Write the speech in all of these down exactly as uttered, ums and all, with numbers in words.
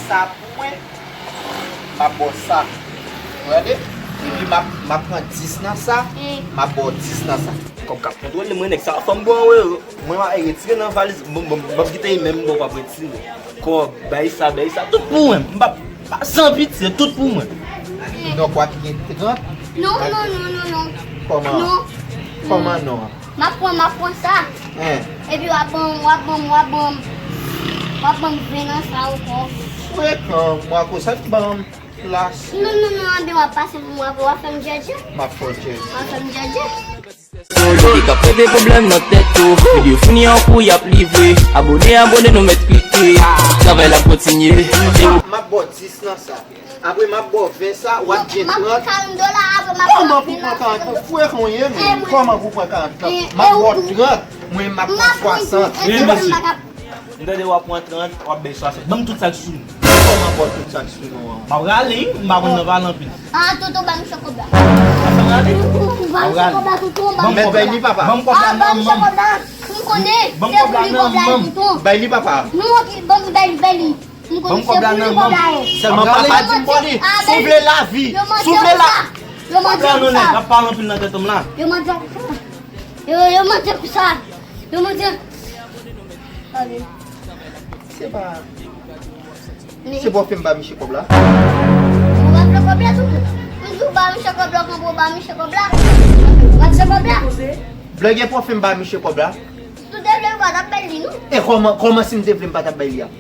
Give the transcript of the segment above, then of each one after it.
Sa pou mwen, m ap ba w sa. Ou tande? Epi m ap, m ap pran dis nan sa, m ap ba w dis nan sa. Kòb k ap kontwole mwen, nèg sa, fò m ba w anwo ewo. Mwen, m ap retire nan valiz, m, m, m ap kite li menm, m ba w, w ap retire. Kòb, bay sa, bay sa, tout pou mwen. M p ap, pa, san pitye, tout pou mwen. Donk, w ap gen trant. Non, non, non, non, non. Kòman? Non. Kòman non? M ap pran, m ap pran sa. Epi w ap ban m, w ap ban m, w ap ban m, w ap ban m ven nan sa ankò. Frekan, mwen akoz sa ki ban m plas. Non, non, non, anben w ap pase m, w ap, w ap fè m djèdjè. M ap fè w djèdjè. W ap fè m djèdjè. Yo ki ka pote pwoblèm nan tèt ou. Videyo fini an kou y ap livre. Abone, abone, nou mèt klike. Travay la kontinye. M ap ba w dis nan sa. Apre m ap ba w ven sa, w ap gen trant. M ap pran karant dola, apre m ap pran ven nan sa. Kòman pou pran karant? Frekan w ye menm. Kòman pou pran karant lan? M ap ba w trant, mwen m ap pran swasant. Wi, mesye. M tande w ap pran trant, w ap bay swasant. Ban m tout sa k sou nou. Kòman ba w tout sa k sou nou an? M ap rale, m pa konn nan pale anpil. Ah, tonton, ba misye kòb la. Ap rale? Ba misye kòb la, tonton, ba misye kòb la. Mèt bay li, papa. Ban m kòb la nan men m. Ah, ba misye kòb la. M konnen, se pou li kòb la, tonton. Bay li, papa. Non, ok, ban m bay li, bay li. M konnen se pou li kòb la ye. Sèlman papa di m ba w li. Si w vle lavi, si w vle la. Yo mande pou sa. Ap pale anpil nan tèt m la. Yo mande pou sa. Yo, yo mande pou sa. Yo mande. Tande. Se pa. Se pou w fè m ba misye kòb la. Ou pa vle kòb la tou? M di w ba misye kòb la, ou konprann, ba misye kòb la. Ba misye kòb la. Blògè, pou w fè m ba misye kòb la. Si w te vle, ou pa t ap bay li, non. E kòman, kòman si m te vle m pa t ap bay li a?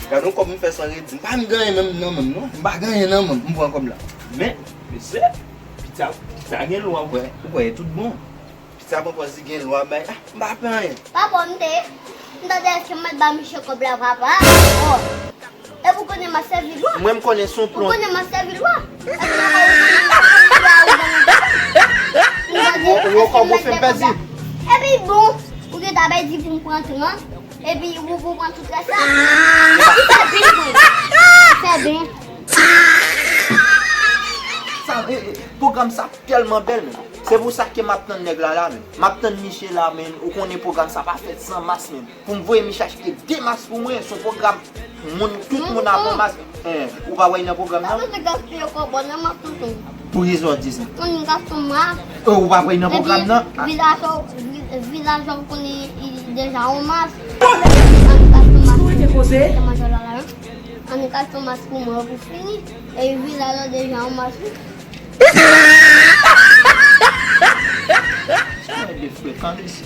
Gade yon kòb m fè san redi. M pa menm gen anyen nan men m, non. M pa gen anyen nan men m. M pran kòb la. Men, mesye, piti a, piti a gen lwa, ou kwè, ou kwè, tout bon. Piti a pran pòz li gen lwa, bay. Ah, m pa fè anyen. Papa, m te, m tande èske m mèt ba misye kòb la, papa. Oh. Epi w konnen m ap sèvi lwa. Mwen, m konnen se yon plon. Ou konnen m ap sèvi lwa. Èske papa, ou konnen m ap sèvi lwa, ou ban mwen kòb? Ou, ou, ou, kòb ou fè m pèdi. Epi bon, ou gentan bay di pou m pran trant. Epi ou, ou pran tout rès la. Ou fè ben, frè. Ou fè ben. Sa, e, e, pwogram sa tèlman bèl, men. Se pou sa ke m ap tann nèg la, la, men. M ap tann misye la, men. Ou konnen pwogram sa pa fèt san mas, men. Pou m voye misye achte de mas pou mwen, se yon pwogram moun, tout moun ap pran mas. Hein, ou pa wè l nan pwogram nan? Sa vle di gaspiye kòb nan mas, tonton. Pou ki sa w di sa? Annik achte yon mas. Oh, ou pa wè l nan pwogram nan? Epi vizajan, vi-, vizajan konnen li deja yon mas. Annik achte yon mas. Ou rete poze. Se manzè la la, hein? Annik achte yon mas pou mwen, pou fini. E vizajan deja yon mas, wi. Sa de frekan, mesye.